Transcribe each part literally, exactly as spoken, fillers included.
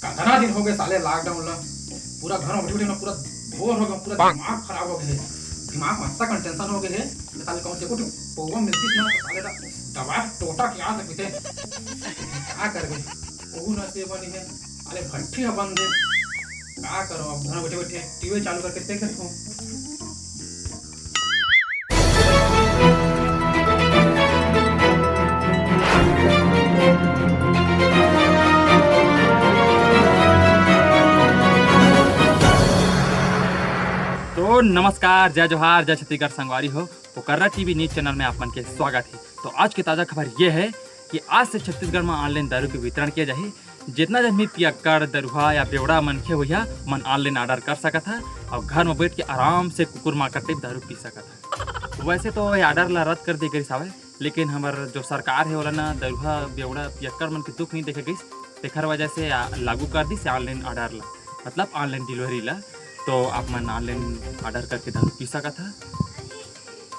कतना दिन हो गए साले लॉकडाउन ला, पूरा घर में बैठे बैठे ना पूरा बोर हो गए, पूरा दिमाग खराब हो गए, दिमाग में अतना कन टेंशन हो गए है कि साले कहूँ से कुछ पौवा मिलतीस ना तो साले ला दवा टोटा के आ सकते। का करबे, ओहू ना से बनी है, साले भट्ठी ह बंद है। का करो, अब घर बैठे बैठे टीवी चालू करके देखे थो। तो नमस्कार, जय जोहार, जय छत्तीसगढ़ संगवारी हो। पोकर्रा टीवी न्यूज चैनल में आप मन के स्वागत है। तो आज के ताजा खबर ये है कि आज से छत्तीसगढ़ में ऑनलाइन दारू के वितरण किया जाही। जितना जन भी पियक्कड़, दरुहा या बेवड़ा मनखे होइहा, मन ऑनलाइन ऑर्डर कर सकत हा और घर में बैठ के आराम से कुकुर माकर टाइप दारू पी सकत हा। वैसे तो ये ऑर्डर ला रद्द कर दे गइस हावय, लेकिन हमर जो सरकार है, ओला ना दरुहा, बेवड़ा, पियक्कड़ मन के दुख नहीं देखे गइस, तेखर वजह से आ, लागू कर दिस ऑनलाइन ऑर्डर ला, मतलब ऑनलाइन डिलीवरी ला। तो आप मन ऑनलाइन ऑर्डर करके दारू पी सकत हा।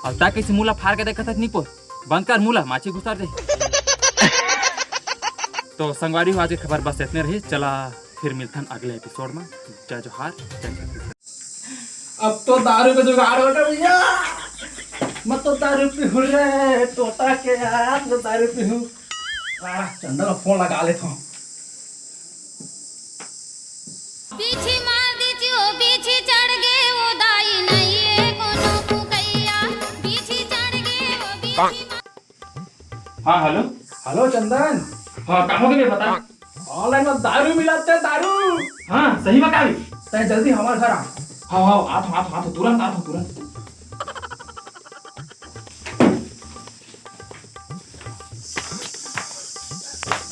और ता कैसे मुंह ला फाड़ के देखत हा, निपोर? बंद कर मुंह ला, माछी घुसर जाही। तो संगवारी हो, आज के खबर बस इतने रही। चला फिर मिलथन अगले एपिसोड में। जय जोहार, जय छत्तीसगढ़। अब तो दारू का जुगाड़ हो गया भैया। मैं तो दारू पीहूँ रे, टोटा के यार, मैं दारू पीहूँ। आ, चंदन ला फोन लगा लेता हूँ। पीछे मार दीजिए, ओ पीछे चढ़ गए, ओ दाई नहीं है कोनो मुकैया। पीछे चढ़ गए, ओ पीछे मार हाँ, हेलो। हेलो चंदन। हाँ, का हो गए बता। ऑनलाइन में दारू मिलत हे, दारू। हाँ, सही में का? तय जल्दी हमारे घर आ। हाँ, हाँ, आत हूँ, आत हूँ, आत हूँ, तुरंत आत हूँ, तुरंत।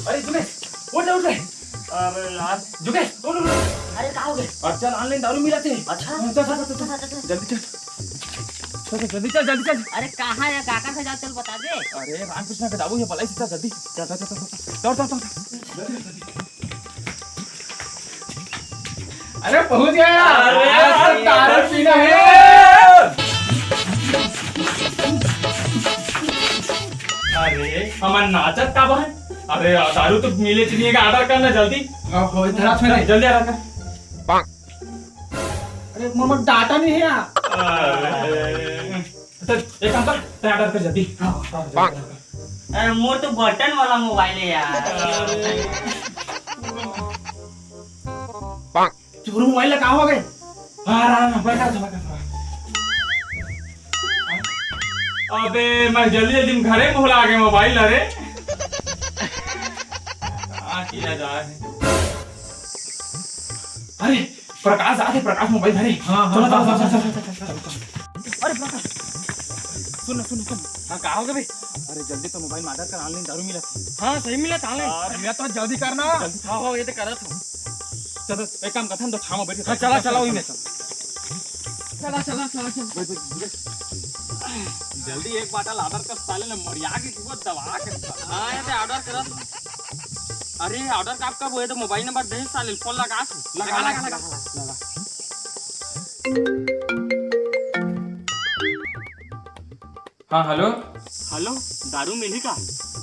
अरे जुगेश, उठ ले, उठ ले। अरे यार। जुगेश, उठ, उठ, उठ। अरे का हो गए? और चल, ऑनलाइन दारू मिलत हे। अच्छा। चल, चल, चल, चल, चल। अच्छा, अच्छा, अच्छा। जल्दी चल। चल, चल, जल्दी चल, जल्दी चल। अरे कहाँ है, काकर से जाते बता दे। अरे रामकृष्ण के दारू है, बलाई से चल जल्दी। चल, चल, चल, चल, चल। दौड़, दौड़, दौड़, दौड़। अरे पहुंच गया। अरे आज तो दारू पीना है। अरे हमर नाचत का बहन। अरे दारू तो मिले चलिए का ऑर्डर करना जल्दी। हाँ, हो इधर आ, चल, जल्दी ऑर्डर कर। अरे मोर डाटा नहीं है यार। अरे, तो एक काम कर, तैं ऑर्डर कर जल्दी। हाँ, हाँ, जल्दी ऑर्डर कर। अरे, मोर तो बटन वाला मोबाइल है यार। अरे। तोर मोबाइल ला का हो गए? हाँ, हाँ, हाँ, बैठा था, बैठा था। अबे, मैं जल्दी जल्दी में घरे में भुला गए मोबाइल, अरे। हाँ, किया जा रहे। अरे, प्रकाश आथे, प्रकाश मोबाइल धरे। हाँ, हाँ, चलो, हाँ, चलो, हाँ, चलो, हाँ, चलो, हाँ, चलो, चलो। अरे प्रकाश, सुन ना, सुन ना, सुन। हाँ, का हो गए बे? अरे जल्दी तो मोबाइल में ऑर्डर कर, ऑनलाइन दारू मिलत हे। हाँ, सही मिलत हे ऑनलाइन। अरे भैया, तो जल्दी करना। जल्दी। हाँ, हाँ, ये तो करत हूँ। चलो, एक काम करथन, तो छाव में बैठ के हाँ, चला, चला, वही में। चला, चला, चला, चला। बैठ, बैठ, बैठ। जल्दी एक बाटल ऑर्डर कर, साले ने मरिया के वो दबा के। हाँ, ये तो ऑर्डर करत। अरे, ऑर्डर कब कब होए, तो मोबाइल नंबर दे, साले फोन लगा। लगा, लगा, लगा, लगा, लगा। लगा। हाँ, हेलो। हेलो, दारू मिलही का?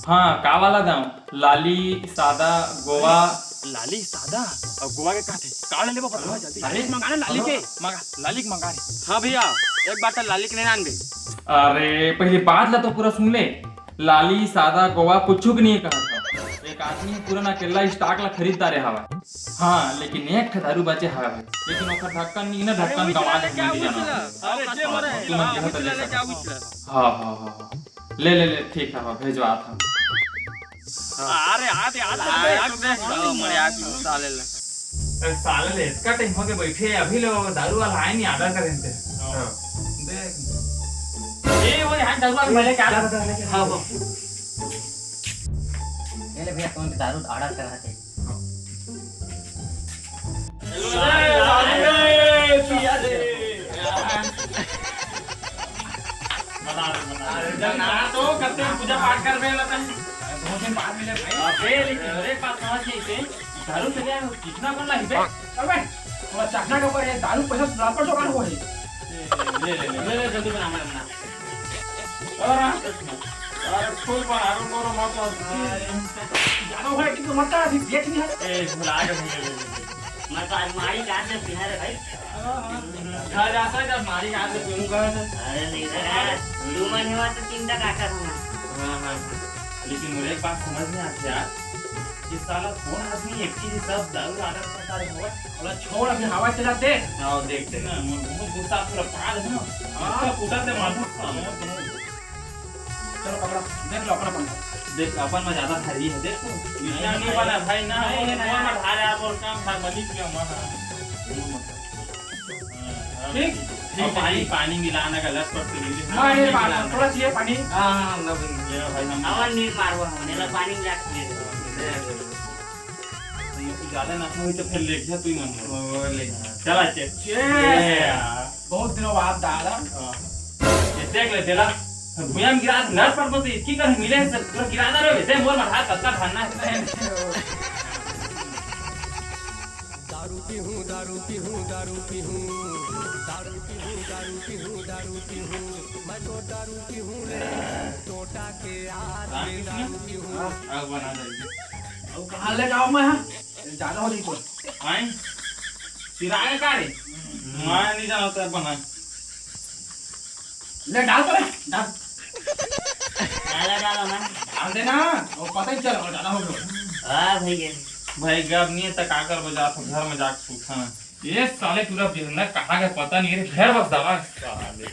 हाँ, का वाला दाम? लाली, सादा, गोवा। लाली, सादा और गोवा के का थे? का ले लेबो, बताओ जल्दी। अरे, लाली के मंगा ना, लाली के। मंगा, लाली के मंगा रे। हाँ भैया, एक बाटल लाली के लेना आन दे। अरे, पहले बात ला तो पूरा सुन ले। लाली, सादा, गोवा कुछ के नहीं कहा था। एक आदमी पूरा ना अकेला स्टॉक ला खरीद डारे हवा। हाँ, लेकिन एक ठे दारू बचे हवे भाई। लेकिन ओकर ढक्कन नहीं ना, अरे, ढक्कन उही गवा चला ले, ले, क्या नहीं उही जाना। चला? अरे, हाँ, जे हो रहा है, तुम हाँ, कहा उही तो ले चला, ले, सकते क्या हो। उही चला? हाँ, हाँ, हाँ, हाँ। ले, ले, ले, ठीक है, हाँ, भेजवा था। हाँ। अरे, याद, याद, अरे, याद, याद, याद, याद, याद, मरे याद, साले ले। अरे, साले ले, इतना टाइम हो गया बैठे, अभी ले वो दारू वाला आए नहीं, ऑर्डर करें थे। हाँ। देख। ये वो यहाँ दारू वाला पहले क्या? हाँ, वो। ये ले भैया, तुम दारू ऑर्डर करा थे। अरे, अरे, पिया रे। बता दे, बता दे। अरे, जब ना तो करते हैं, पूजा पाठ कर रहे हैं, मतलब। अरे, दो दिन बाद मिले भाई। अबे, लेकिन एक बात समझ गई थे, दारू चले आए, कितना कौन लाइबे? चल बे, थोड़ा चखना के ऊपर है, दारू पैसा सुधार पर जोगाड़ हुआ है। ले, ले, ले, ले, ले, जल्दी बना, बना, बना। और हाँ, अरे फूल बनारो मोरो मत। ज्यादा हो गया कि तो मत कर, अभी देख नहीं है। ए, भुला के भूल गए। मैं तो अलमारी काट देती है रे भाई। घर जा सक, अलमारी काट दे, तुम कहे थे। अरे नहीं रे, तू मन हेवा तो चिंता का कर हम। हाँ, हाँ, हाँ। लेकिन मुझे एक बात समझ नहीं आती यार, कि साला कौन आदमी एक ही सब दारू आदत करता रहे होगा। अरे छोड़, अभी हवा चला दे। हाँ, देख, देख। ना, मुझे बहुत गुस्सा पूरा पार है ना। हाँ। इसका कुटा से मालूम था। चलो पकड़ा, देख लो अपन अपन। देख, अपन में ज्यादा भारी है, देख तो। इतना नहीं, नहीं बना भाई, ना, नहीं, वो नहीं। मोर में धारे आप और काम था, मनी किया महा। ठीक, ठीक अब है, पानी, ठीक। पानी मिलाना का लत पर से मिले। हाँ, ये मिलाना। पानी, थोड़ा चाहिए पानी। हाँ, हाँ, हम लोग ये भाई, हम अवन नीर मारबो हमन, एला पानी मिला के दे दे। ज्यादा नशा हुई तो फिर लेके जा, तू ही मन। ओ, ले। चला, चल। Cheers। ये। बहुत दिनों बाद दादा। हाँ। ये देख ले, तेला भुइयां में गिरा, लड़ पर मत, इतकी कर मिले से पूरा गिरा ना रे, दे मोर मत हाथ, कतना भरना है। दारू पीहूँ, दारू पीहूँ, दारू पीहूँ, दारू पीहूँ, दारू पीहूँ, दारू पीहूँ, मैं तो दारू पीहूँ रे, टोटा के यार में दारू पीहूँ। आग बना दे। अब कहाँ ले जाऊँ मैं? ज्यादा हो रही तो। आए? सिराए का रे? मैं नहीं जानता है बना। ले डाल तो रे, डाल। डाला, डाला ना। डाल देना, वो पता ही चला, ज्यादा हो गया। हाँ भैया। भाई, गब नहीं है, त का करबो, जा तो घर में जाके सूता ना। ये साले पूरा बिहंदा कहाँ गए, पता नहीं रे, घर बस डाला साले।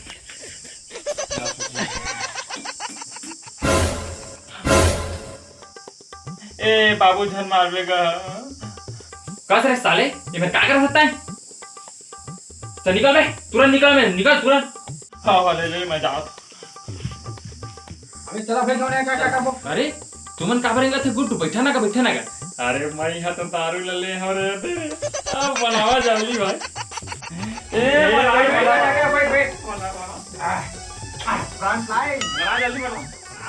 ए बाबू, झन मारबे गा। कस रे साले, ये मेर का कर सकता है? चल निकल बे, तुरंत निकल बे, निकल तुरंत। हाँ, हाँ, ले, ले, मैं जात। अबे चला भाई, कौन है, क्या, क्या करबो? अरे, तुमन काबर इंगा थे गुड्डू, बैठा ना का, बैठा ना का। अरे, मैं यहाँ तो दारू ले ले हो रे, दे। अब बनावा जल्दी भाई। ए, ए, बनावा, ए, बनावा। ए, ए, ए, ए, ए, आ, आ, फ्रंट लाइन। बना जल्दी बना।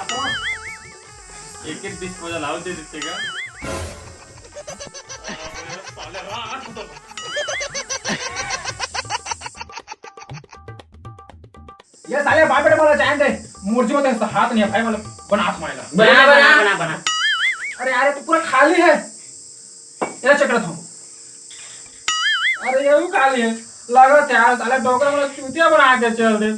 आ तो। एक एक डिस्पोजल आउट दे देते का? साले रात तो। ये साले बाप बेटे वाला जान दे। मुर्जी मत हाथ नहीं है भाई, मतलब बना तुम्हारा। बना, बना, बना, बना। अरे यार, ये तो पूरा खाली है। ये चेक करता हूँ। अरे, ये भी खाली है। लगा था यार, साला डोकरा वाला चूतिया बना के चल दे।